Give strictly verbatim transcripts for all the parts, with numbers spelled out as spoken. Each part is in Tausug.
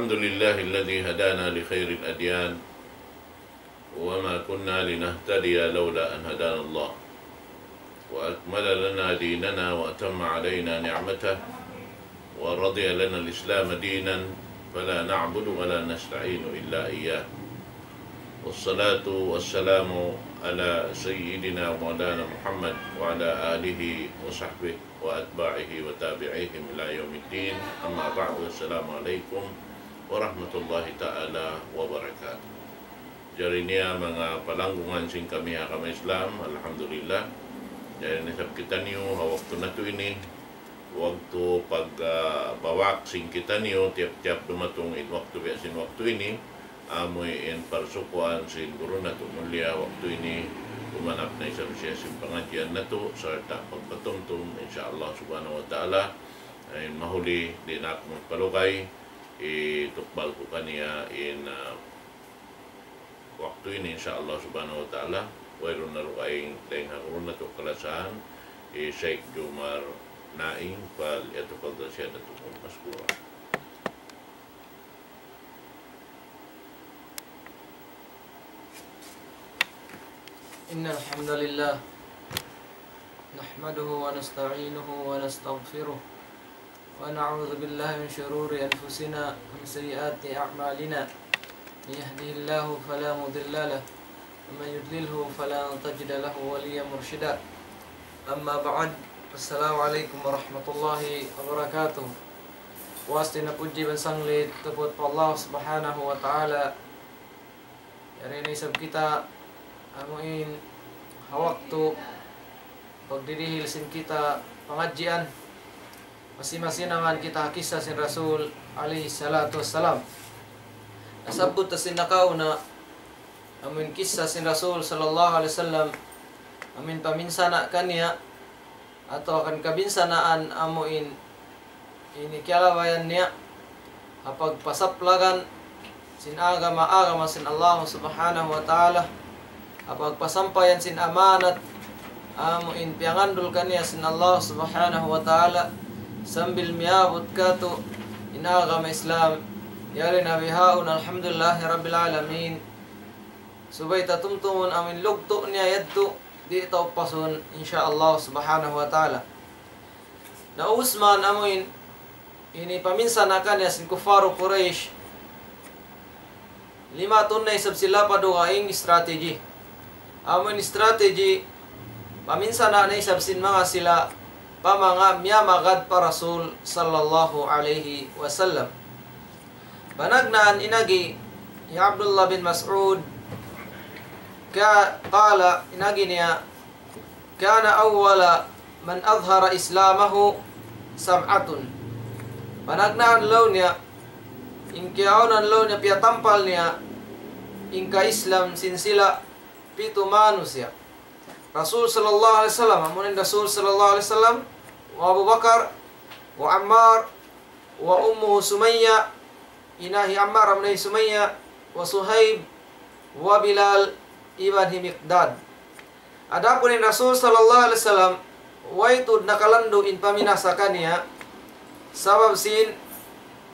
الحمد لله الذي هدانا لخير الأديان وما كنا لنهتدي لولا أن هدانا الله وأكمل لنا ديننا وأتم علينا نعمته ورضي لنا الإسلام دينا فلا نعبد ولا نستعين إلا إياه. والصلاة والسلام على سيدنا مولانا محمد وعلى آله وصحبه وأتباعه وتابعيهم إلى يوم الدين. أما بعد، السلام عليكم ورحمة الله تعالى وبركاته. Jari niya manga palanggungan sin kami ha agama Islam, alhamdulillah. Jari na isab kitaniyu ha waktu natu' ini, waktu pag, ah, bawak sin kitaniyu, tiyap-tiyap dumatung in waktu biya' sin waktu ini, amu in parsukuan sin guru natu' mulia waktu ini, kumanap na isab siya sin pangadjian natu', sarta' pagpatumtum, insya Allah subhanahu wa ta'ala, in mahuli, di' na aku magpalugay, itukbal ku kaniya in, ah, waktu ini, insya Allah subhanahu wa ta'ala, wayruun na dugaing dayn ha guru natu' kalasahan, hi Sheikh Jomar Naing, فليتفضل سيادته مشكورا. إن الحمد لله نحمده ونستعينه ونستغفره ونعوذ بالله من شرور أنفسنا ومن سيئات أعمالنا. من يهده الله فلا مضل له ومن يضلله فلن تجد له وليا مرشدا. أما بعد، السلام عليكم ورحمة الله وبركاته. Puas dayn ha pudji iban sanglit tuput pa Allah Subhanahu wa Ta'ala. Yari na isab kita, amu in, ha waktu pagdidihil sin kita pangadjian, masi-masi na man kita ha kissa sin Rasul alayhi salatu wassalam. Nasabbut ta sin nakauna, amu in kissa sin Rasul sallallahu alayhi wasallam, amu in paminsana' kaniya, atawa kan kabinsanaan amu in ini kiyalabayan niya ha pagpasaplagan sin agama-agama sin Allah Subhanahu wa Ta'ala, ha pagpasampayan sin amanat amu in piyangandul kaniya sin Allah Subhanahu wa Ta'ala, sambil miyabut katu' in agama Islam. Yari na bihaun, alhamdulillahi rabbil alamin. Subay ta tumtumun amu in lugtu' niya yadtu, di' ta upasun, insya Allah Subhanahu wa Ta'ala. Na Usman amu in, ini paminsana' kaniya sin kuffaru Quraysh. Lima tun na isab sila pa dugaing strategy. Amu in strategy, paminsana' na isab sin manga sila pa manga miyamagad pa Rasul sallallahu alayhi wasallam. Panagnaan in agi hi Abdullah bin Mas'ud, ka-, qala, in agi niya, كان أول من أظهر إسلامه سبعة. Panagnaan laung niya, in kiyaunan laung niya piyatampal niya in ka-Islam sin sila pitu manusiya'. Rasul sallallahu alayhi wasallam, amu in Rasul sallallahu alayhi wasallam, wa Abu Bakar, wa Ammar, wa Ummuhu Sumayya, ina' hi Ammar amu in Sumayya, wa Suhaib, wa Bilal, iban hi Miqdad. Adapun in Rasul sallallahu alayhi wasallam, way tuud nakalandu' in paminasa kaniya, sabab sin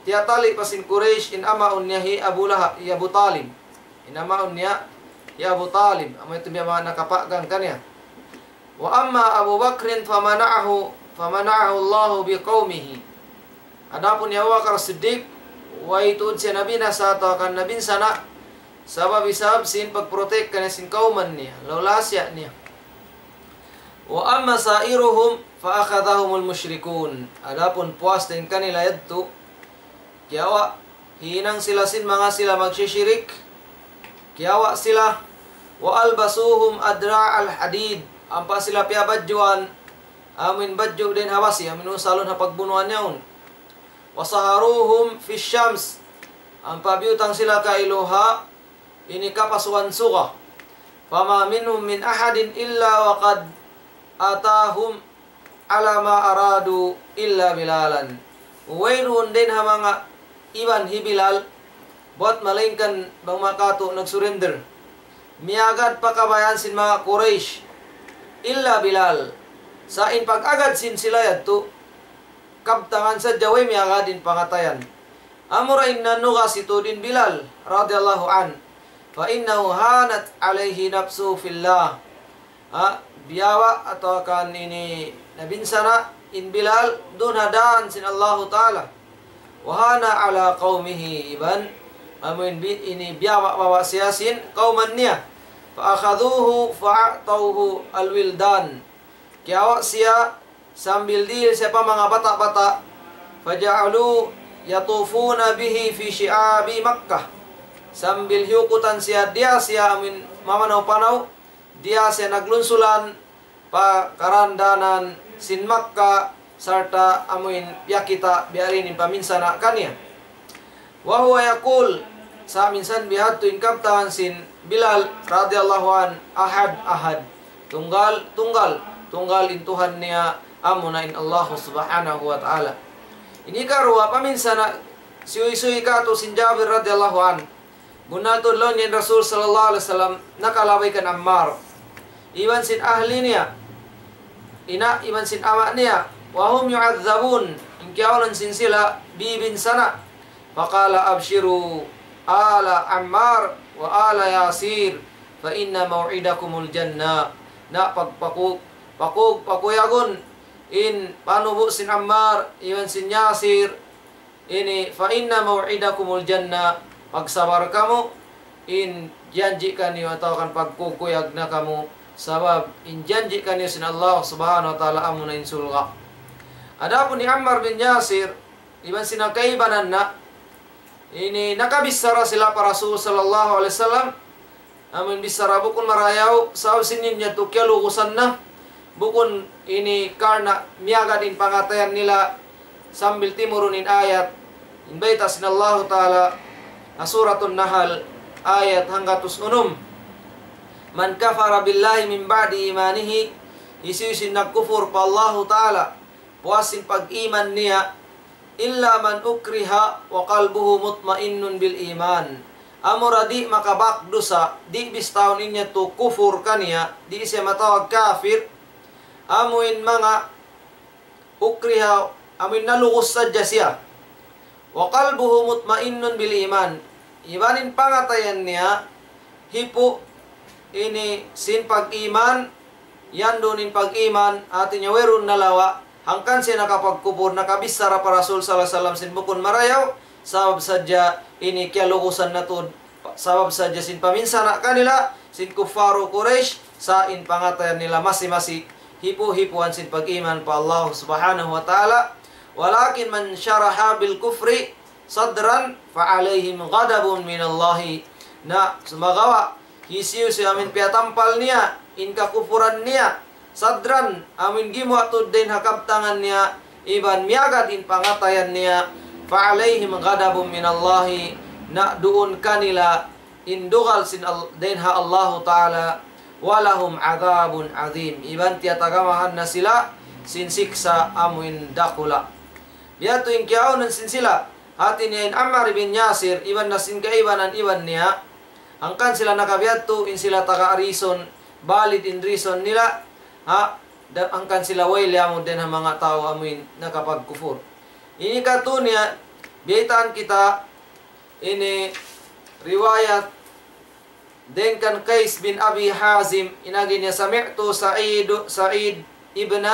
tiyatali pa sin Quraysh in amaun niya hi Abu Lahab, hi Abu Talib. In amaun niya hi Abu Talib, amu yadtu in manga nakapagang kaniya. وأما أبو بكر فمنعه، فمنعه الله بقومه. Adapun hi Abu Bakar Siddiq, way tuud siya nabinasa atawa kan nabinsana', sabab isab sin pag-protect kaniya sin kawman niya, laulasiya niya. وأما سائرهم فأخذهم المشركون. Adapun puas dayn kanila yadtu, kiyawa', hinang sila sin manga sila magsishirik, kiyawa' sila, وألبسوهم أدرع الحديد, ampa sila piyabadjuan, amu in badju' dayn ha basi, amu in usalun ha pagbunuan yaun. وصهروهم في الشمس, ampa biyutang sila kailu ha ini kapasuan suga. فما منهم من أحد إلا وقد أتاهم على ما أرادوا إلا بلالا. Wayruun dayn ha manga iban hi Bilal, buwat malaingkan bang makatu' nag-surrender. Miyagad pa kabayaan sin manga Quraysh, illa Bilal. Sa' in pag-agad sin sila yadtu, kabtangan sadja way miyagad in pangatayan. Amura in nanugas itu in Bilal radiyallahu anhu. فإنه هانت عليه نفسه في الله. Ha, biyawa' atawa kan ini nabinsana' in Bilal duun ha dān sin Allahu Ta'ala. وهان على قومه, iban amuin bi-, ini biyawa'-bawa' siya sin kawman niya. فأخذوه فأعطوه الولدان. Kiyawa' siya sambil dihil siya pa manga bata'-bata'. فجعلوا يطوفون به في شعاب مكة. Sambil hiyukutan siya, diyā siya amuin mamanaw-panaw, diyā siya naglunsulan pa karandanan sin Makkah, sarta' amuin piyakita' biya' diin in paminsana' kaniya. وهو يقول, sa' minsan bihadtu in kabtangan sin Bilal radiyallahu anhu, أحد أحد. Tunggal, tunggal, tunggal in Tuhan niya, amuna in Allah subhanahu wa ta'ala. Ini karuwa paminsana', suysuy kātu' sin Jabir radiyallahu anhu. Bunnal tuud laung niya in Rasul sallallahu alayhi wasallam nakalabay kan Ammar iban sin ahli niya, ina' iban sin ama' niya, وهم يعذبون, in kiyaawnan sin sila bibinsana'. فقال أبشروا آل عمار وآل ياسر فإن موعدكم الجنة. Na pagpaku-, paku-, pakuyagun in panubu' sin Ammar iban sin Yasir, ini, فإن موعدكم الجنة, pagsabar kamu, in janji' kaniyu atawa kan pagkukuyag na kamu, sabab in janji' kaniyu sin Allah subhanahu wa ta'ala amuna in surga'. Adapun hi Ammar bin Yasir, iban sin kaibanan na, ini nakabichara sila pa Rasul sallallahu alayhi wasallam, amuin bichara bukun marayaw, sabab sin niya tu kiyalugusan na, bukun ini karna' miyagad in pangatayan nila sambil timurun in ayat. In bayta' sin Allahu Ta'ala, ha Suratun Nahl, ayat hanggatus unum. من كفر بالله من بعد إيمانه, hisiyu-siyu in nagkufur pa Allahu Ta'ala, puas sin pag-iman niya, إلا من أكره وقلبه مطمئن بالإيمان. Amura di' makabak dusa, di' bistahun in niya tu kufur kaniya, di' siya matawag kafir, amuin manga ukriha, amuin nalugus sadja siya. وقلبه مطمئن بالإيمان. Iban in pangatayan niya, hipu' ini sin pag-iman, yan duun in pag-iman, hāti niya wayruun nalawa', hangkan siya nakapagkufur, nakabichara pa Rasul sallallahu alayhi wasallam sin bukun marayaw, sabab sadja ini kiyalugusan na tuud, sabab sadja sin paminsana' kanila, sin kuffaru Quraysh, sa' in pangatayan nila masi-masi, hipu-hipuan sin pag-iman pa Allah subhanahu wa ta'ala. ولكن من شرح بالكفر صدرا فعليهم غضب من الله. Na, sumagawa', hisiyu-siyu amuin piyatampal niya in kakufuran niya, sadran, amuin gimuwa' tuud dayn ha kabtangan niya, iban miyagad in pangatayan niya, فعليهم غضب من الله, na duun kanila in dugal sin Al-, dayn ha Allahu Ta'ala, ولهم عذاب عظيم, iban tiyatagamahan na sila sin siksa' amuin dakula'. Biya' tu in kiyaawnan sin sila, hāti niya in Ammar bin Yasir, iban na sin kaibanan iban niya, hangkan sila nakabiya' tu in sila taga reason, valid in reason nila, ha, da-, hangkan sila way liyamu dayn ha manga tau amuin nakapagkufur. Ini katu' niya, biyaytaan kita, ini riwayat dayn kan Qais bin Abi Hazim, in agi niya, سمعت سعيد، سعيد بن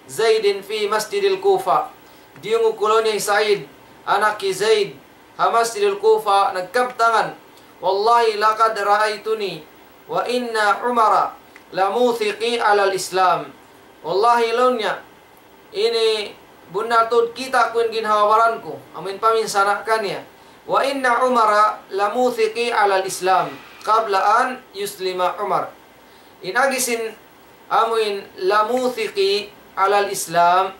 زيد في مسجد الكوفة. Diyungug ku laung niya hi Sa'id, anak hi Zaid, ha Masjidil Kufa, nagkabtangan, والله لقد رأيتني وإن عمر لموثقي على الإسلام. Wallahi laung niya, ini bunnal tuud kita' ku in ginhawa-baran ku, amuin paminsana' kaniya. وإن عمر لموثقي على الإسلام قبل أن يسلم عمر. In agi sin amuin لموثقي على الإسلام,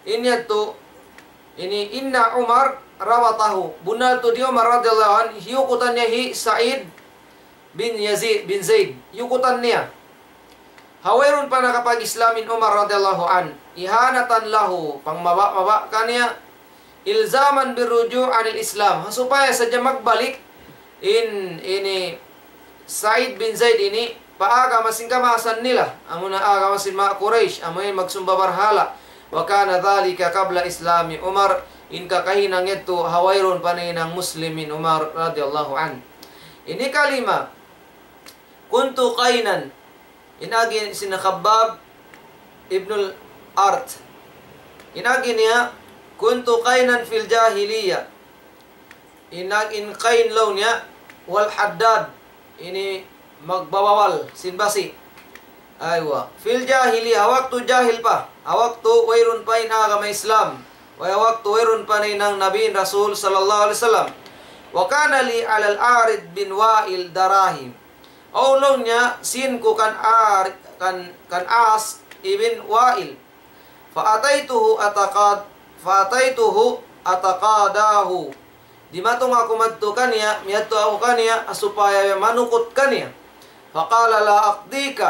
in yadtu, ini إن عمر ربطه. Bunnal tuud hi Umar radiyallahu anhu, hiyukutan niya hi Sa'id bin Yazid, bin Zaid. Hiyukutan niya. Ha wayruun pa nakapag-Islam in Umar radiyallahu anhu. إهانة له, pangmaba'-maba' kaniya. إلزاما بالرجوع عن الإسلام. Ha supaya sadja magbalik in, ini Sa'id bin Zaid ini pa agama sin kamaasan nila. Amuna agama sin manga Quraysh, amu in magsumba barhala'. وكان ذلك قبل إسلام عمر. in kakahinang yadtu ha wayruun pa nahinang Muslim in Umar radiyallahu anhu. Ini kalima, كنت قينا. In agi sin Khabbab ibnul Arat. In agi niya, كنت قينا في الجاهلية. In ag-, in qayn laung niya, والحداد. Ini magbabawal, sin basi'. Aywa. في الجاهلية, ha waktu jahil pa. Ha waktu wayruun pa in agama Islam. Way, ha waktu wayruun pa nahinang Nabi Rasul sallallahu alayhi wasallam. وكان لي على العاص بن وائل دراهم. Awn laung niya sin ku kan Ar-, kan, kan As ibn Wa'il. فأتيته أتقاض-، فأتيته أتقاضاه. Dimatung aku madtu kaniya, miyadtu aku kaniya, supaya manukut kaniya. فقال لا أقضيك.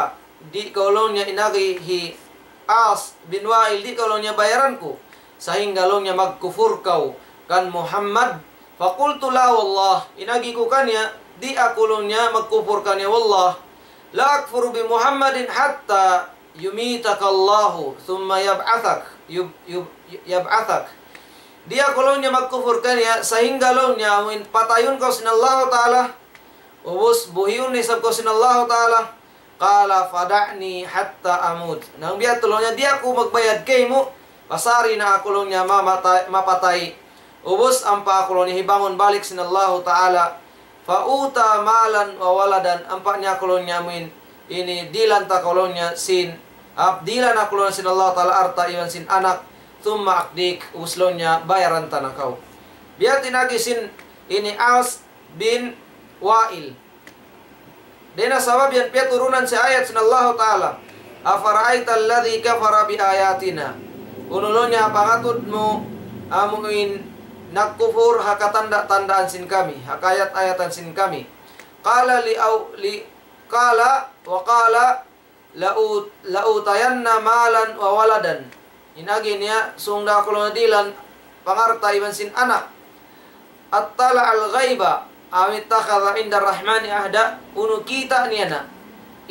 Di' kaw laung niya in agi hi As bin Wa'il, di' kaw laung niya bayaran ku. Sahingga laung niya magkufur kaw kan Muhammad. فقلت لا والله. In agi ku kaniya, di' aku laung niya magkufur kaniya, والله لا أكفر بمحمد حتى يميتك الله ثم يبعثك، يب-، يب-، يبعثك. Di' aku laung niya magkufur kaniya, sahingga laung niya amuin patayun kaw sin Allahu Ta'ala, ubus buhiun isab kaw sin Allahu Ta'ala. قال فدعني حتى أموت. Na biya' ha yan laung niya, di' aku magbayad kaymu, pasari na aku laung niya mamata-, mapatay. Ubus ampa aku laung niya hibangun balik sin Allahu Ta'ala. فأوتي مالا وولدا, ampa niya aku laung niya amuin, ini dihilan ta kaw laung niya sin, ah, dihilan aku laung niya sin Allahu Ta'ala alta' iban sin anak. ثم أقضيك, ubus laung niya bayaran ta na kaw. Biya' ha yan in agi sin ini As bin Wa'il. Dayn ha sabab yan piyaturunan sin ayat sin Allahu Ta'ala. أفرأيت الذي كفر بآياتنا. Unu laung niya pangatud mu amuin nagkufur ha katanda-tandaan sin kami, ha kaayat-ayatan sin kami. قال لأو-، ل-، قال وقال لأو-، لأوتين مالا وولدا. In agi niya, sung da aku laung niya dihilan pangalta' iban sin anak. أطلع الغيب أم اتخذ عند الرحمن عهدا. Unu kita' niya na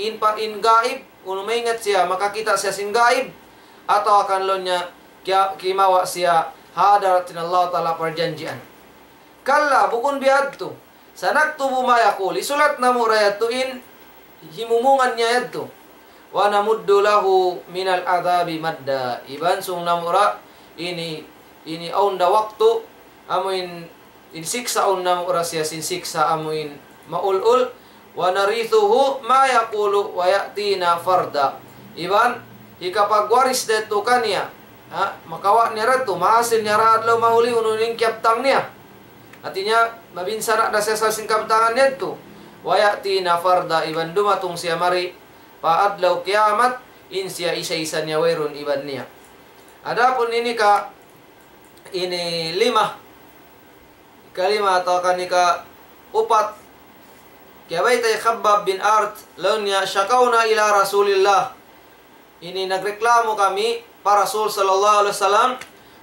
in pa-, in gaib, unu maingat siya, makakita' siya sin gaib, atawa kan laung niya kiya-, kimawa' siya ha hadarat sin Allahu Ta'ala parjanjian. كلا, bukun biya' hadtu. سنكتب ما يقول. Hisulat namu' ra yadtu in himumungan niya yadtu. ونمد له من العذاب مدا. Iban sung namu' ra ini, ini awn da waktu, amuin, in siksa awn namu' ra siya sin siksa amuin maul-ul. ونرثه ما يقول ويأتينا فردا. Iban, hikapagwaris da yadtu kaniya. Ha, makawa' niya ra yadtu, mahasil niya ra ha adlaw mahuli unu in kiyabtang niya. Hati niya, mabinsana' da siya sin kabtangan niya yadtu. ويأتينا فردا, iban dumatung siya mari pa adlaw kiyamat, in siya isa-isa niya wayruun iban niya. Adapun ini ka, ini lima, kalima atawa kan ika upat, kiyabayta' hi Khabbab bin Arat, laung niya, شكونا إلى رسول الله. Ini nagreklamo kami pa Rasul sallallahu alayhi wasallam,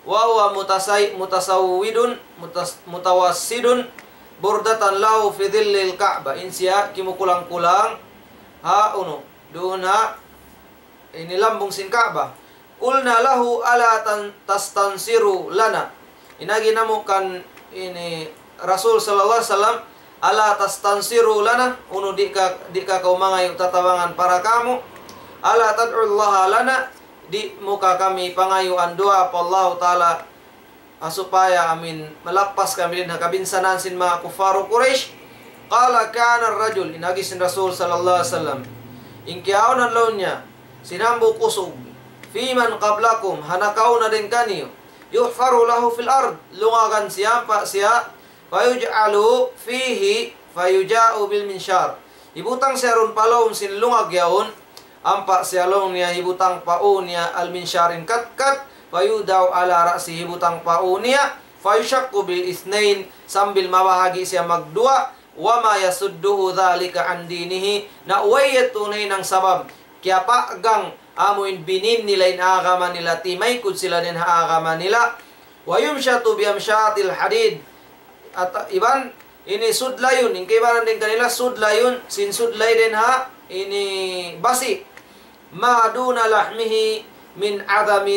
وهو متسي-، متسود، متس-، متوسد بردة له في ظل الكعبة. In siya kimukulang-kulang ha unu, duun ha ini lambung sin Ka'bah. قلنا له ألا تن-، تستنصر لنا. In agi namu' kan ini Rasul sallallahu alayhi wasallam, ألا تستنصر لنا, unu di' ka, di' ka kaw mangayu' tatabangan para kāmu', ألا تدعو الله لنا, di' mu ka kami pangayuan duwaa pa Allahu Ta'ala, ha supaya amuin malappas kami dayn ha kabinsanaan sin manga kuffaru Quraysh. قال كان الرجل, in agi sin Rasul sallallahu alayhi wasallam, in kiyaunan laung niya, sin hambuuk usug, في من قبلكم, ha nakauna dayn kaniyu, يحفر له في الأرض, lungagan siya, ampa siya, فيجعل فيه فيجاء بالمنشار. Hibutang siya duun pa lawm sin lungag yaun, ampa siya laung niya hibutang pa ū niya المنشار in katkat, فيوضع على رأسه, hibutang pa ū niya, فيشق به اثنين, sambil mabahagi' siya magduwa, وما يصده ذلك عن دينه, na way yadtu nahinang sabab kiyapaggang amuin binin nila in agama nila, timaykud sila dayn ha agama nila, ويمشط بأمشاط الحديد, ata-, iban ini sudlayun, in kaibanan dayn kanila sudlayun, sin sudlay dayn ha ini basi'. ما دون لحمه من عظم,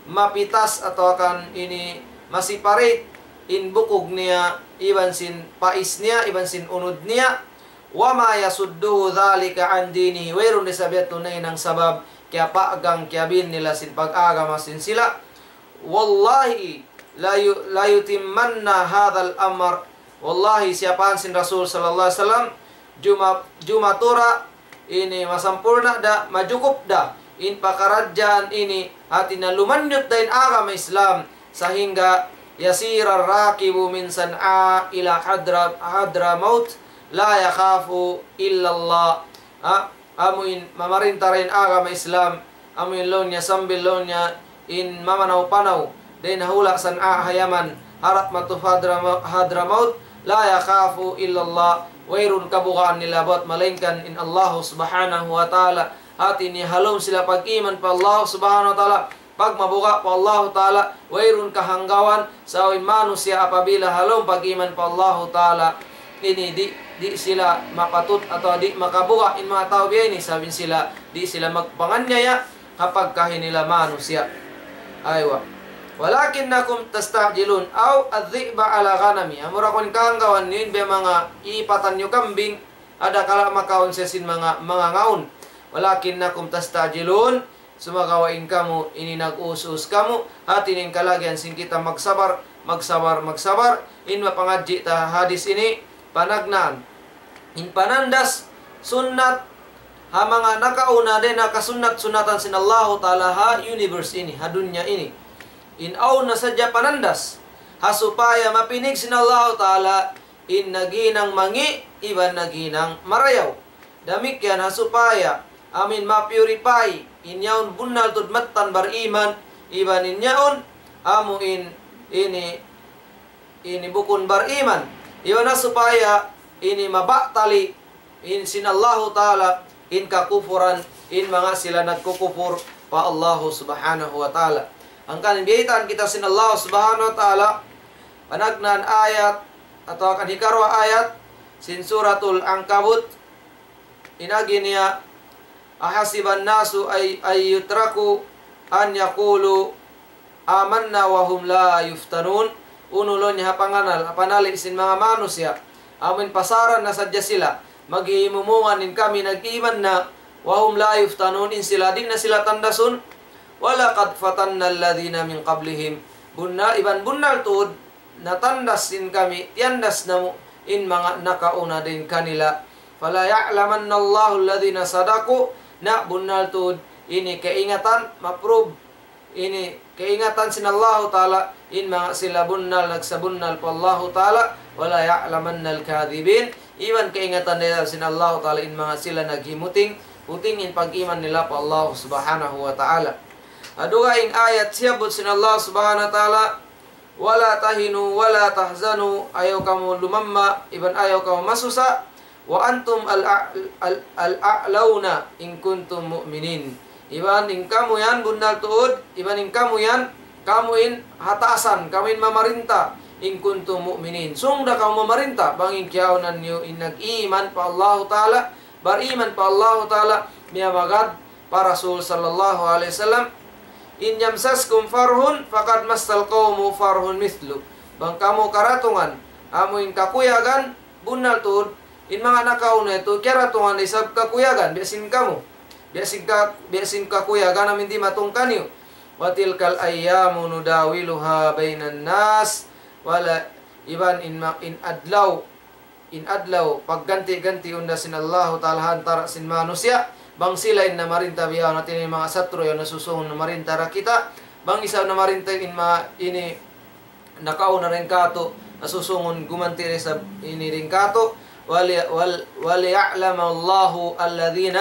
mapitas atawa kan ini masiparit in bukug niya, iban sin pais niya, iban sin unud niya. وما يصده ذلك عن دينه, wayruun da isab yadtu nahinang sabab kiyapaggang, kiyabil nila sin pag-agama sin sila. والله لي-، ليتمن هذا الأمر. Wallahi, siyapahan sin Rasul sallallahu alayhi wasallam, juma-, jumatura ini masampurna' da, majukup da in pakaradjaan ini, hati niya lumanyut da in agama Islam, sahingga يسير الراكب من صنعاء إلى حضر-، حضرموت لا يخاف إلا الله. Ha? Amu in mamarinta da in agama Islam, amu in laung niya sambil laung niya in mamanaw-panaw dayn ha hula' San'a ha Yaman, harap madtu pa Hadrama-, Hadramaut, لا يخاف إلا الله, wayruun kabugaan nila buwat malaingkan in Allah Subhanahu wa Ta'ala. Hati niya ha lawm sila pag-iman pa Allah Subhanahu wa Ta'ala, pagmabuga' pa Allahu Ta'ala, wayruun kahanggawan, sa' in manusiya' apabila ha lawm pag-iman pa Allahu Ta'ala, ini di', di' sila mapatut atawa di' makabuga' in manga tau biya' ini, sabab in sila, di' sila magpanganyaya, ha pagkahi nila manusiya'. Aywa. ولكنكم تستعجلون أو الذئب على غنمه. Amura kunu' in kahanggawan niyu in biya' manga ipatan niyu kambing, adakala makaun siya sin manga, manga ngaun. ولكنكم تستعجلون, sumagawa' in kamu, ini nag-us-us kamu, hati niya in kalagihan sin kita magsabar, magsabar, magsabar, in mapangadji' ta hadis ini, panagnaan. In panandas, sunnat, ha manga nakauna dayn ha kasunnat-sunnatan sin Allahu Ta'ala ha universe ini, ha dunya ini. In awn na sadja panandas, ha supaya mapinig sin Allahu Ta'ala, in naghinang mangi', iban naghinang marayaw. Damikkiyan ha supaya amu in ma-purify, in yaun bunnal tuud mattan bariman, iban in yaun amu in ini, ini bukun bariman. Iban ha supaya ini mabatali in sin Allahu Ta'ala, in kakupuran, in manga sila nagkukupur pa Allahu Subhanahu wa Ta'ala. Hangkan biyaytaan kita sin Allah Subhanahu wa Ta'ala, panagnaan ayat, atawa kan hikaruwa ayat, sin Suratul Ankabut, in agi niya, أحسب الناس أن، أن يتركوا أن يقولوا آمنا وهم لا يفتنون. Unu laung niya ha panganal, ha panali' sin manga manusiya'. Amu in pasaran na sadja sila, maghihimumungan in kami nag-iman na, وهم لا يفتنون, in sila di' na sila tandasun. ولقد فتنا الذين من قبلهم. Bunnal, iban bunnal tuud, natandas sin kami, tiyandas namu' in manga nakauna dayn kanila. فليعلمن الله الذين صدقوا, na bunnal tuud ini kaingatan, ma-prove ini kaingatan sin Allahu Ta'ala, in manga sila bunnal, nagsabunnal pa Allahu Ta'ala, وليعلمن الكاذبين, iban kaingatan nila sin Allahu Ta'ala, in manga sila naghimuting-huting in pag-iman nila pa Allahu Subhanahu wa Ta'ala. Ha dugaing ayat siyabbut sin Allah Subhanahu wa Ta'ala, ولا تهنوا ولا تحزنوا, ayaw kamu lumamma, iban ayaw kamu masusa. وأنتم الأع-، ال-، الأعلون إن كنتم مؤمنين. Iban in kamu yan bunnal tuud, iban in kamu yan, kamu in ha taasan, kamu in mamarinta, إن كنتم مؤمنين. Sung da kamu mamarinta, bang in kiyaunan niyu in nag-iman pa Allahu Ta'ala, bariman pa Allahu Ta'ala, miyamagad pa Rasul sallallahu alayhi wasallam, إن يمسسكم قرح فقد مس القوم قرح مثله. Bang kamu karatungan amu in kakuyagan, bunnal tuud, in manga nakauna yadtu, kiyaratungan isab kakuyagan, biya' sin kamu. Biya' sin ka-, biya' sin kakuyagan amu in dimatung kaniyu. وتلك الأيام نداولها بين الناس. Wala, iban in ma-, in adlaw, in adlaw, pagganti-gantiun da sin Allahu Ta'ala ha antara' sin manusiya', bang sila in namarinta bihaun, hati niya in manga satru' yaun nasusungun namarinta da kita, bang isab namarinta in ma-, ini nakauna dayn kātu', nasusungun gumanti' da isab ini dayn kātu', ول-، ول-، وليعلم الله الذين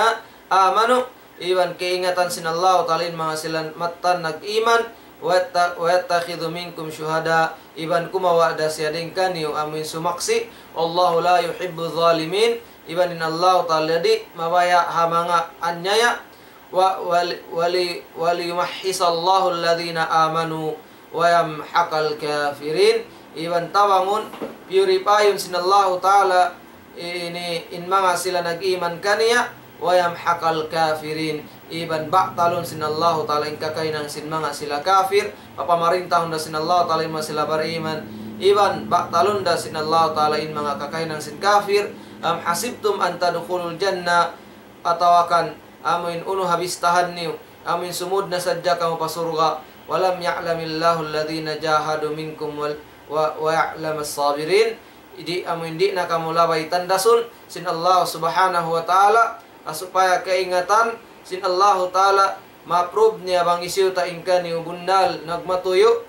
آمنوا, iban kaingatan sin Allahu Ta'ala in manga sila mattan nag-iman, ويت-، ويتخذ منكم شهداء, iban kumawa' da siya dayn kaniyu amu in sumaksi', والله لا يحب الظالمين, iban in Allahu Ta'ala di' mabaya' ha manga anyaya', و-، ول-، ول-، وليمحص الله الذين آمنوا ويمحق الكافرين, iban tabangun, purifyun sin Allahu Ta'ala ini in manga sila nag-iman kaniya, ويمحق الكافرين, iban batalun sin Allahu Ta'ala in kakahinang sin manga sila kafir, papamarintahun da sin Allahu Ta'ala in manga sila bariman, iban batalun da sin Allahu Ta'ala in manga kakahinang sin kafir. Am hasibtum an tadkhulul jannah, atawa kan amuin unu ha bistahan niyu, amuin sumud na sadja kamu pa surga', walam ya'lamillahu alladhina jahadu minkum wal, wa, wa ya'lamas sabirin. Di' amuin di' na kamu labay tandasun sin Allah Subhanahu wa Ta'ala, ha supaya kaingatan sin Allahu Ta'ala, ma-prove niya bang hisiyu ta in kaniyu bunnal nagmatuyu',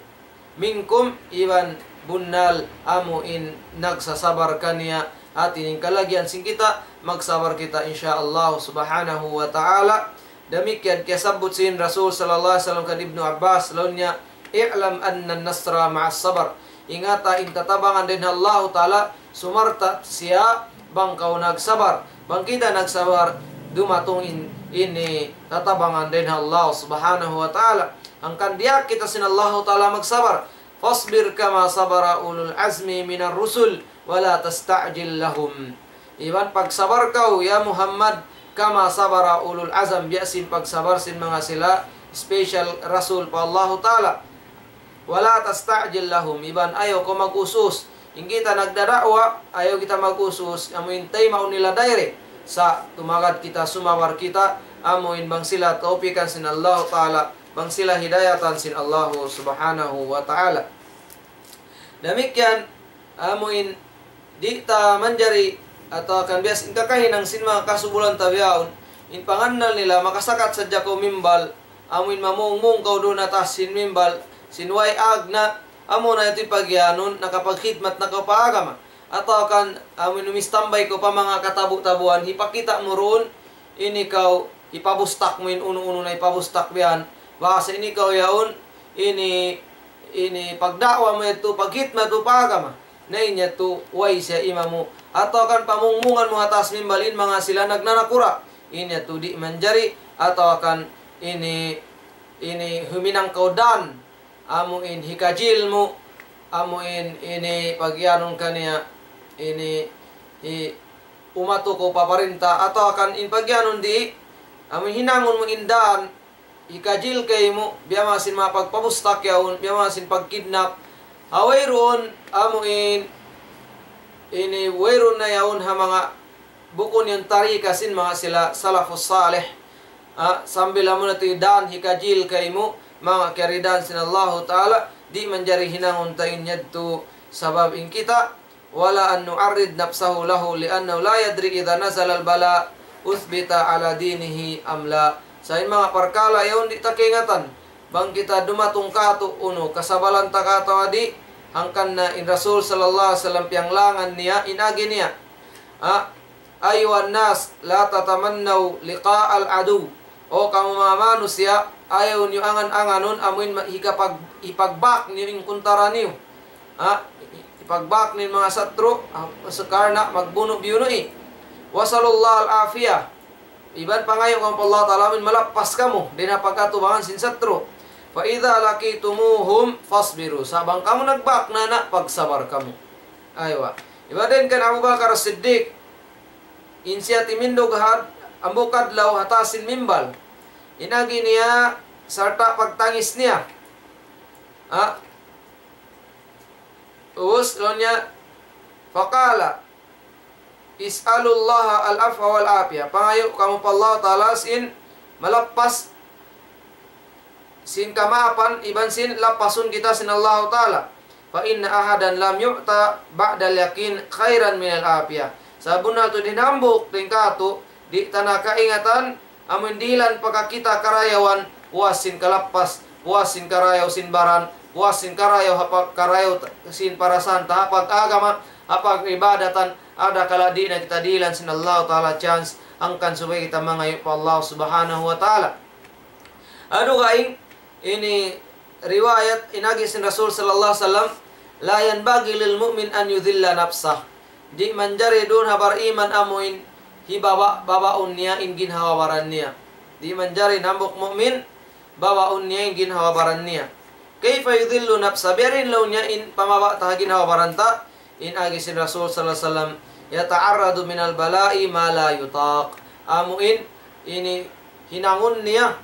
minkum, iban bunnal amuin nagsasabar kaniya. Hati niya in kalagihan sin kita, magsabar kita, insya Allah Subhanahu wa Ta'ala. Damikkiyan kiyasabbut sin Rasul sallallahu alayhi wasallam kan Ibnu Abbas, laung niya, "I'lam anna nasra ma'as sabar." Ingata in tatabangan dayn ha Allahu Ta'ala, sumarta' siya bang kaw nagsabar. Bang kita nagsabar, dumatung in, ini tatabangan dayn ha Allah Subhanahu wa Ta'ala. Hangkan diyaak kita sin Allahu Ta'ala magsabar. فاصبر كما صبر أولو العزم من الرسل ولا تستعجل لهم. Iban pagsabar kaw, ya Muhammad, كما صبر أولو العزم, biya' sin pagsabar sin manga sila special rasul pa Allahu Ta'ala. ولا تستعجل لهم, iban ayaw kaw mag-us-us. In kita nagdada'wa, ayaw kita mag-us-us, amuin taymaun nila direct. Sa' tumagad kita, sumabar kita, amuin bang sila tawpikan sin Allahu Ta'ala, bang sila hidayatan sin Allahu Subhanahu wa Ta'ala. Damikkiyan, amuin di' ta manjari atawa kan biya' sin kakahinang sin manga kasubulan ta bihaun, in pangannal nila, makasakat sadja kaw mimbal, amuin mamungmung kaw duun ha taas sin mimbal, sin way agna, amuna yadtu in pagiyanun, nakapaghidmat na kaw pa agama. Atawa kan, amuin umistambay kaw pa manga katabu-tabuan, hipakita' mu duun, ini kaw, hipabustak mu in unu-unu na hipabustak biyan. Bahasa ini kaw yaun, ini, ini pagda'wa mu yadtu, paghidmat mu pa agama. Na in yadtu, way siya imamu. Atawa kan pamungmungan mu ha taas mimbal in manga sila nagnanakura'. In yadtu di' manjari, atawa kan ini, ini huminang kaw dan, amuin hikajil mu, amuin ini pagiyanun kaniya, ini hi-, umatu kaw pa parinta, atawa kan in pagiyanun di', amuin hinangun mu in dan, hikajil kaymu, biya' manga sin manga pagpabustak yaun, biya' manga sin pagkidnap. Ha wayruun, amuin, ini wayruun na yaun ha manga bukun yan tarika sin manga sila salafus salih. Ah, sambil amu na tuud dan hikajil kaymu, manga kiyaridaan sin Allahu Ta'ala, di' manjari hinangun ta in yadtu sabab in kita, ولا أن يعرض نفسه له لأنه لا يدري إذا نزل البلاء أثبت على دينه أم لا. Sa' in manga parkala' yaun di' ta kaingatan. Bang kita dumatung kātu' unu, kasabalan ta ka atawa di', hangkan na in Rasul sallallahu alayhi wasallam piyanglangan niya, in agi niya. Ah, أيها الناس لا تتمنوا لقاء العدو. O kamu manga manusiya', ayaw niyu angan-anganun amuin ma-, hikapag-, hipagbak niyu in kuntara niyu. Ha? Hipagbak niyu in manga satru', ah, sa' karna' magbunu'-biyunu'. وسلوا الله العافية. Iban pangayu' kamu pa Allah Ta'ala amuin malappas kamu dayn ha pagkatubangan sin satru'. فإذا لقيتموهم فاصبروا. Sa' bang kamu nagbak na, na, pagsabar kamu. Aywa. Iban dayn kan Abu Bakar As-Siddiq, in siya timindug ha hambuuk adlaw ha taas sin mimbal. In agi niya sarta' pagtangis niya. Ha? Ubus, laung niya, فقال: اسألوا الله العفو والعافية. Pangayu' kamu pa Allah Ta'ala sin malappas, sin kamaapan, iban sin lappasun kita sin Allahu Ta'ala. فإن أحدا لم يعط بعد اليقين خيرا من العافية. Sabunnal tuud in hambuuk dayn kātu', di' ta na kaingatan, amuin dihilan pa kita karayawan, puas sin kalappas, puas sin karayaw sin baran, puas sin karayaw ha pag-, karayaw ta-, sin parasan ta ha pag-agama, ha pag-ibadatan, adakala di' na kita dihilan sin Allah Ta'ala chance, hangkan subay kita mangayu' pa Allah Subhanahu wa Ta'ala. Adu gaing, ini riwayat in agi sin Rasul sallallahu alayhi wasallam, لا ينبغي للمؤمن أن يذل نفسه. Di' manjari duun ha bariman amuin hibaba-, babaun niya in ginhawa-baran niya. Di' manjari in hambuuk mu'min babaun niya in ginhawa-baran niya. كيف يذل نفسه؟ Biya' diin laung niya in pamaba ta ha ginhawa-baran ta, in agi sin Rasul sallallahu alayhi wasallam, يتعرض من البلاء ما لا يطاق. Amuin, ini, hinangun niya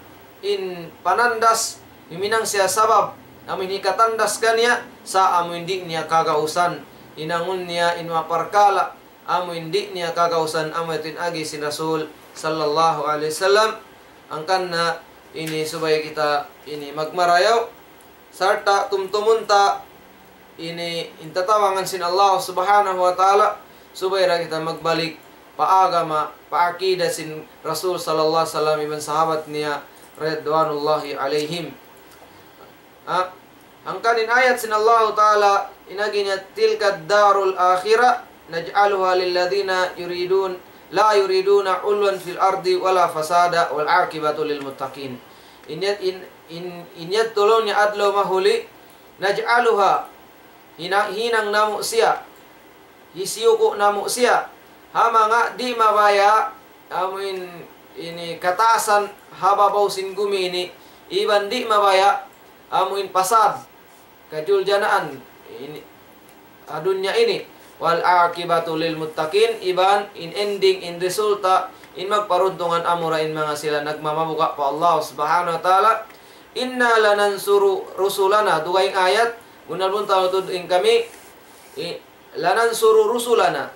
in panandas, huminang siya sabab, amu in hikatandas kaniya, sa' amu in di' niya kagausan, hinangun niya in manga parkala', amu in di' niya kagausan, amu yadtu in agi sin Rasul sallallahu alayhi wasallam. Hangkan na ini subay kita ini magmarayaw, sarta' tumtumun ta ini in tatabangan sin Allah subhanahu wa ta'ala, subay da kita magbalik pa agama, pa akida sin Rasul sallallahu alayhi wasallam iban sahabat niya ridwanullahi alayhim. Ha? Hangkan in ayat sin Allah ta'ala, in agi niya, تلك الدار الآخرة نجعلها للذين يريدون لا يريدون علوا في الأرض ولا فسادا والعاقبة للمتقين. In yad-, in, in, in yadtu laung niya adlaw mahuli, نجعلها, hina-, hinang namu' siya, hisiyuku' namu' siya ha manga di' mabaya', amu in ini kataasan ha babaw sin gumi ini, iban di' mabaya', amu in pasad, kajuljanaan ini, ha dunya ini. والعاقبة للمتقين, iban in ending, in resulta, in magparuntungan amura in manga sila nagmamabuga' pa Allah subhanahu wa ta'ala. إنا لننصر رسلنا, dugaing ayat, bunnal-bunnal tuud in kami, i-, لننصر رسلنا,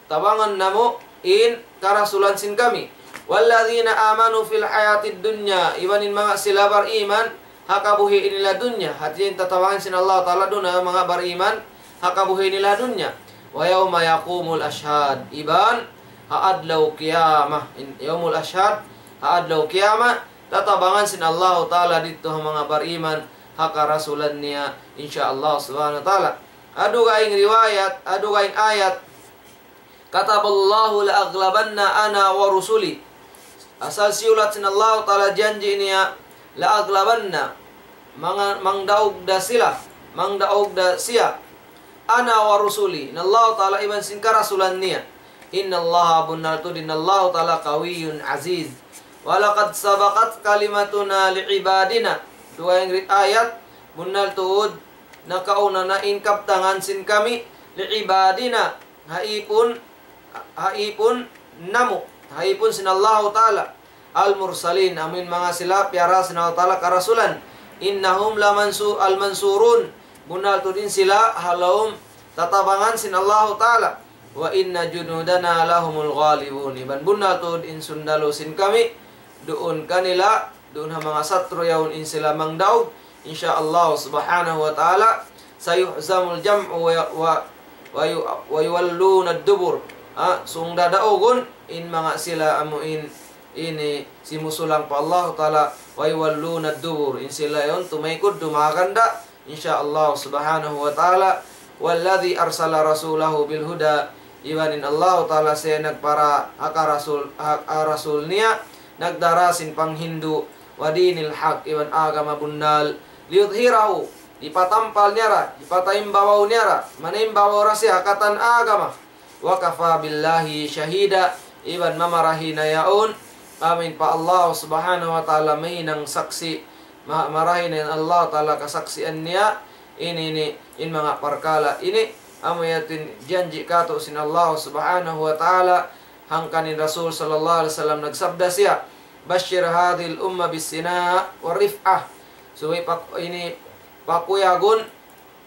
tabangan namu' in karasulan sin kami. والذين آمنوا في الحياة الدنيا, iban in manga sila bariman ha kabuhi' nila dunya. Hati niya in tatabangan sin Allah ta'ala duun ha manga bariman ha kabuhi' nila dunya. ويوم يقوم الأشهاد, iban ha adlaw kiyamat, in, يوم الأشهاد, ha adlaw kiyamat, tatabangan sin Allah ta'ala didtu ha manga bariman ha karasulan niya, insya Allah subhanahu wa ta'ala. Ha dugaing riwayat, ha dugaing ayat, كتب الله لأغلبن أنا ورسلي. Asal siyulat sin Allah ta'ala janji' niya, لأغلبن, manga-, mangdaug da sila, mangdaug da siya. أنا ورسلي, in Allah ta'ala iban sin karasulan niya. إن الله, bunnal tuud in Allah ta'ala, قوي عزيز. ولقد سبقت كلمتنا لعبادنا. Dugaing ri-, ayat, bunnal tuud nakauna na in kabtangan sin kami, لعبادنا, ha ipun, ha ipun namu', ha ipun sin Allahu ta'ala, المرسلين, amu in manga sila piyara sin Allahu ta'ala karasulan. إنهم لمنصو-، المنصورون, bunnal tuud in sila ha lawm tatabangan sin Allahu ta'ala. وإن جندنا لهم الغالبون, iban bunnal tuud in sundalu sin kami, duun kanila, duun ha manga satru' yaun in sila mangdaug, insya Allah subhanahu wa ta'ala. سيهزم الجمع و-، و-، ويو-، ويولون الدبر. Ha, sung dadaugun in manga sila amu in ini simusulang pa Allah ta'ala, ويولون الدبر. In sila yaun tumaykud dumaganda, insya Allah subhanahu wa ta'ala. والذي أرسل رسوله بالهدى, iban in Allah ta'ala siya nagpara ha karasul, ha, ha rasul niya, nagdara sin panghindu', ودين الحق, iban agama bunnal, ليظهره, hipatampal niya ra, hipataimbabaw niya ra, manaimbabaw ra siya ha katan agama. وكفى بالله شهيدا, iban mamarahi na yaun, amu in pa Allah subhanahu wa ta'ala mahinang saksi', ma-, marahi na in Allah ta'ala kasaksian niya, ini, ini, in manga parkala' ini, amu yadtu in janji' kātu' sin Allah subhanahu wa ta'ala, hangkan in Rasul sallallahu alayhi wasallam nagsabda siya, بشر هذه الأمة بالسناء والرفعة. Subay pak-, ini, pakuyagun,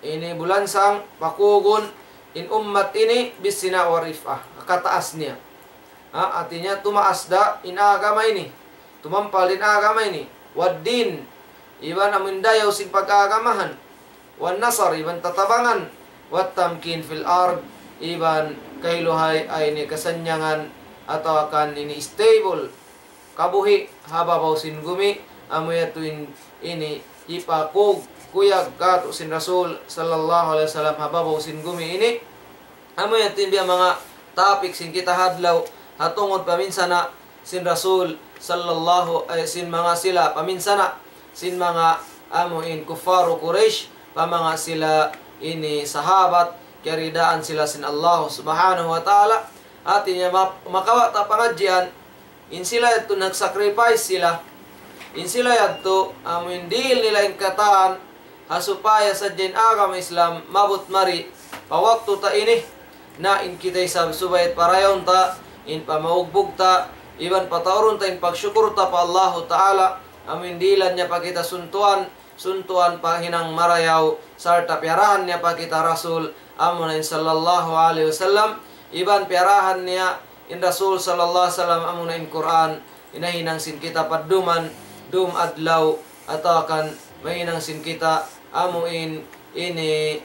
ini bulansang, pakugun in ummat ini بالسناء والرفعة, kataas niya. Ha, hati niya tumaas da in agama ini, tumampal in agama ini. والدين, iban amu in dayaw sin pag-agamahan. والنصر, iban tatabangan. والتمكين في الأرض, iban kailuhay ay ini kasannyangan atawa kan ini stable kabuhi' ha babaw sin gumi, amu yadtu in ini hipakug-, kuyag kātu' sin Rasul sallallahu alayhi wasallam ha babaw sin gumi ini. Amu yadtu in biya' manga topic sin kita ha adlaw, ha tungud paminsana' sin Rasul sallallahu, eh, sin manga sila paminsana' sin manga amu in kuffaru Quraysh, pa manga sila ini sahabat, kiyaridaan sila sin Allah subhanahu wa ta'ala. Hati niya ma-, makawa' ta pangadjian, in sila yadtu nag-sacrifice sila. In sila yadtu, amu in dihil nila in katan, ha supaya sadja in agama Islam maabut mari pa waktu ta ini. Na in kita isab subay parayawun ta, in pamaugbug ta, Iban pataurun ta in pagsukur ta pa Allahu Ta'ala, amuin dihilan niya pa kita suntuan, suntuan pa hinang marayaw, sarta' piyarahan niya pa kita Rasul, amuna in sallallahu alayhi wasallam, iban piyarahan niya in Rasul sallallahu alayhi wasallam, amuna in Qur'an, in nahinang sin kita padduman, dum adlaw, atawa kan mahinang sin kita, amuin ini,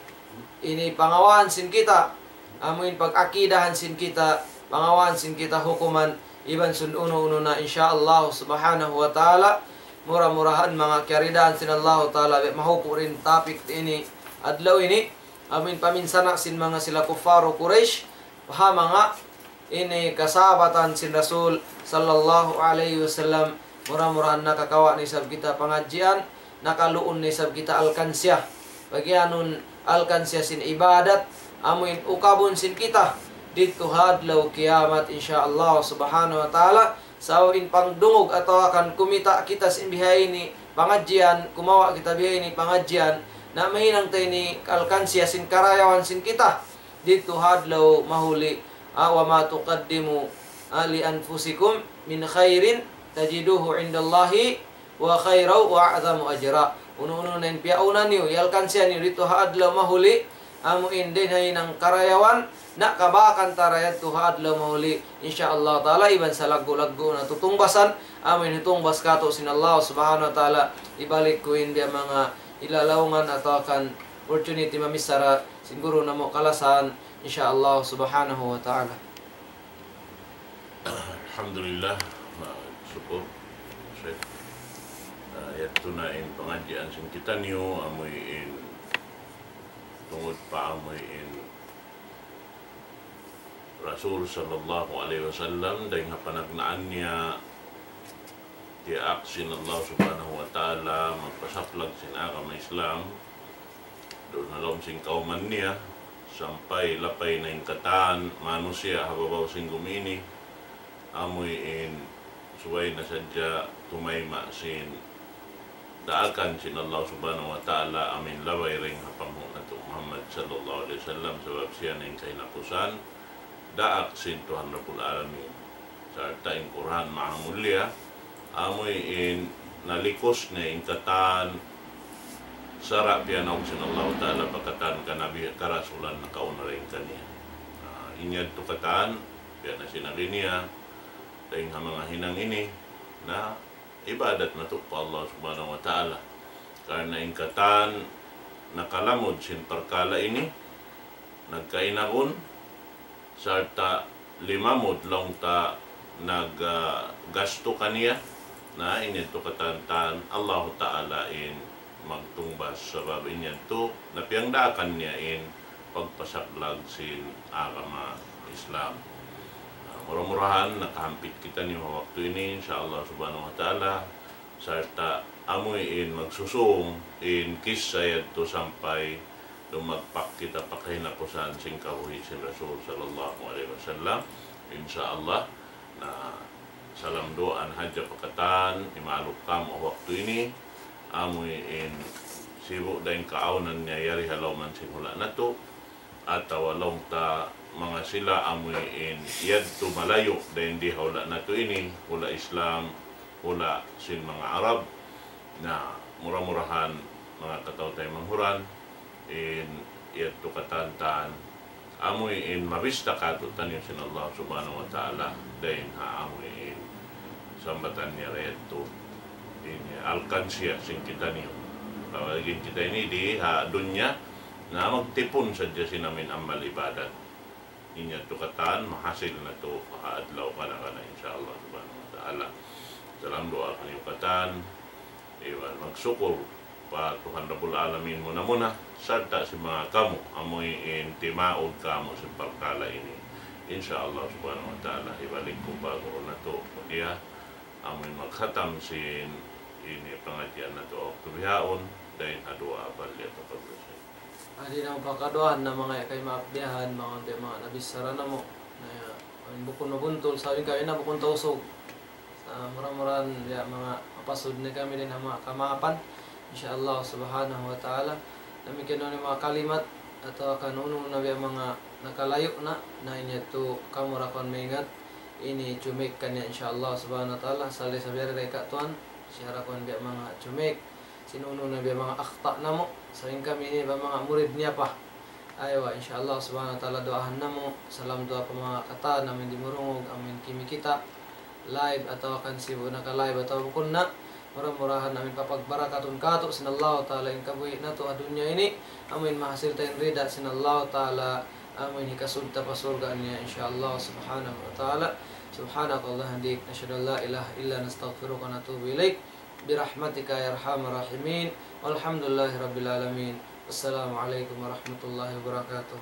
ini pangawaan sin kita, amuin pag-akidahan sin kita, pangawaan sin kita hukuman, iban sin unu-unu na, insya Allah subhanahu wa ta'ala. Mura-murahan manga kiyaridaan sin Allah ta'ala, biya' mahupu' da in topic ini, adlaw ini, amuin paminsana' sin manga sila kuffaru Quraysh, ha manga ini kasahabatan sin Rasul sallallahu alayhi wasallam. Mura-murahan nakakawa' na isab kita pangadjian, nakaluun na isab kita alkansya. Pagiyanun alkansya sin ibadat, amuin ukabun sin kita didtu ha adlaw kiyamat, insya Allah subhanahu wa ta'ala. Sa' in pangdungug atawa kan kumita' kita sin bihaini pangadjian, kumawa' kita bihaini pangadjian, na mahinang ta ini alkansya sin karayawan sin kita didtu ha adlaw mahuli. Ah, وما تقدموا لأنفسكم من خير تجدوه عند الله هو خيرا وأعظم أجرا. Unu-unu na in piyauna niyu, iyalkansya niyu didtu ha adlaw mahuli, amuin dayn ha hinang karayawan, na kabakan ta da yadtu ha adlaw mahuli, insya Allah ta'ala, iban salaggu'-laggu' natu' tungbasan, amuin hitungbas kātu' sin Allah subhanahu wa ta'ala. Hibalik ku in biya' manga hilalaungan atawa kan opportunity mamichara sin guru namu' kalasahan, insya Allah subhanahu wa ta'ala. Alhamdulillah, ma-, sukur, Sheikh. Ah, yadtu na in pangadjian sin kitaniyu, amuin tungud pa amuin Rasul sallallahu alayhi wasallam, dayn ha panagnaan niya, diyaak sin Allah subhanahu wa ta'ala, magpasaplag sin agama Islam, duun ha lawm sin kawman niya, sampay lapay na in katan manusiya' ha babaw sin gumi ini, amuin subay na sadja tumayma' sin daakan sin Allah subhanahu wa ta'ala, amuin labay dayn ha panghu' natu' Muhammad sallallahu alayhi wasallam, sabab siya na in kahinapusan, daak sin Tuhan Rabbul Alamin. Sarta' in Qur'an maha mulia, amuin nalikus niya in katan sara' piyanaug sin Allah ta'ala pa katan kanabi-, karasulan nakauna dayn kaniya. Ah, in yadtu katan, biya' na sin agi niya, dayn ha manga hinang ini, na ibadat natu' pa Allah subhanahu wa ta'ala. Karna' in katan nakalamud sin parkala' ini, nagkainagun, sarta' limamud laung ta nag, ah, gastu kaniya, na in yadtu katan-katan Allahu ta'ala in magtungbas, sabab in yadtu napiyangdaakan niya in pagpasaplag sin agama Islam. Ah, mura-murahan nakahampit kitaniyu ha waktu ini, insya Allah subhanahu wa ta'ala, sarta' amuin magsusung in kissa yadtu sampay dumagpak kita pa kahinapusan sin kabuhi' sin Rasul sallallahu alayhi wasallam. Insya Allah, na salam duwaa na hadja pa katan, imaluk kamu ha waktu ini, amuin sibu' da in kaawnan niya yari ha lawman sin hula' natu', atawa laung ta manga sila amuin yadtu malayu' dayn di ha hula' natu' ini, hula' Islam, hula' sin manga Arab. Na, mura-murahan manga kataw-taymanghuran, in yadtu katan-katan, amuin mabista kātu'niyu sin Allah subhanahu wa ta'ala, dayn ha amuin sambatan niya yadtu, in alkansya sin kitaniyu. Laung ta in kita ini di ha dunya, na magtipun sadja sin amuin amal ibadat. In yadtu katan, mahasil natu' ha adlaw kana-kana, insya Allah subhanahu wa ta'ala. Salam duwaa kaniyu katan, iban magsukur pa Tuhan Rabbul Alamin muna-muna, sarta' sin manga kamu, amuin timaud kamu sin parkala' ini. Insya Allah subhanahu wa ta'ala, hibalik ku pa guru natu', dia, amuin maghatam sin ini pangadjian natu' waktu bihaun, dayn ha duwaa. فليتفضل شيخ. Adi na mapakaduwaahan na manga kaymaap diyahan, manga unti' manga nabichara namu'. Na, amuin bukun mabuntul, sa' in kami na bukun Tausug. Sa' mura-murahan, ya, manga mapasud na kami dayn ha manga kamaapan. Insya Allah subhanahu wa ta'ala. Damikkiyan in manga kalimat, atawa kan unu-unu na biya' manga nakalayu' na, na in yadtu kamu ra kuwan maingat. Ini cumik kaniya, insya Allah subhanahu wa ta'ala, sali sabiyari ray ka tuan, siyara kuan biya' manga cumik, sin unu-unu na biya' manga akhta' namu', sa' in kami ini biya' manga murid niya pa. Aywa, insya Allah subhanahu wa ta'ala duwaahan namu', salam duwaa pa manga katan, amu in dimurungug, amu in kimikita', live atawa kan sibu' naka-live atawa bukun na, mura-murahan amu in papagbarakatun katu' sin Allah ta'ala in kabuhi' natu' ha dunya ini, amu in mahasil ta in rida sin Allah ta'ala, amu in hikasud ta pa surga' niya, insya Allah subhanahu wa ta'ala. سبحانك اللهم وبحمدك، نشهد أن لا إله إلا أنت، نستغفرك ونتوب إليك. برحمتك يا أرحم الراحمين. والحمد لله رب العالمين. السلام عليكم ورحمة الله وبركاته.